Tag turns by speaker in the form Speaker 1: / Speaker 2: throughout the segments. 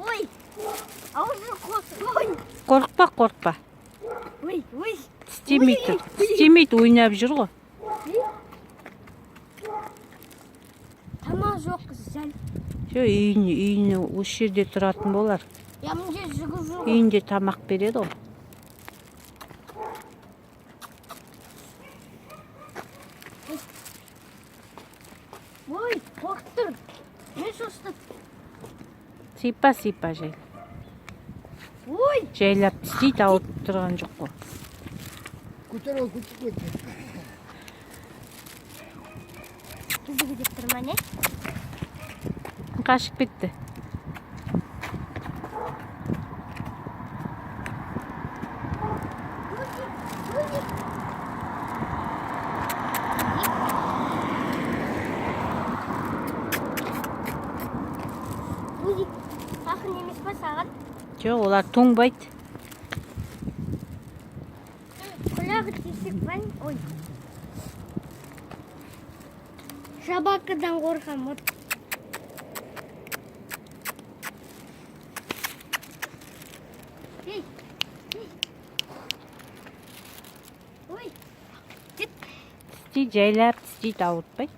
Speaker 1: Ой, аузы қос. Ой,
Speaker 2: Қорықпа, қорықпа.
Speaker 1: ой, ой.
Speaker 2: Тістемейді, тістемейді, ойнап жүр ғой.
Speaker 1: Тамақ жоқ сәл.
Speaker 2: Жоқ, үйіне осы жерде тұратын болар.
Speaker 1: Я мына жерде жүгіріп жүр ғой.
Speaker 2: Үйінде тамақ береді ғой.
Speaker 1: Ой, қорқып тұр. Мен шошытып.
Speaker 2: Сипа, сипа жай.
Speaker 1: Ой,
Speaker 2: Жайлап тістейді, ауыртып тұрған жоқ қой.
Speaker 3: Көтер ол, көтер, көтер.
Speaker 1: бізге деп тұр ма не?
Speaker 2: Қашып кетті.
Speaker 1: Тузик, тузик. Тузик, жақын емес па саған?
Speaker 2: Жоқ, олар тоңбайды.
Speaker 1: Құлағы тесік па? Ой. Собакадан қорқамын. Вот. Ей, ей. Ой, кет.
Speaker 2: Тістейді, жайлап тістейді, ауыртпайды.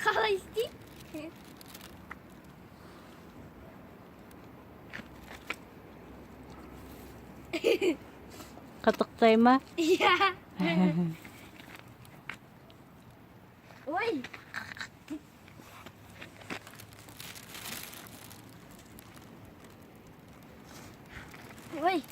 Speaker 1: Қалай істейді?
Speaker 2: Қытықтай ма?
Speaker 1: Иә. Ой. Ой.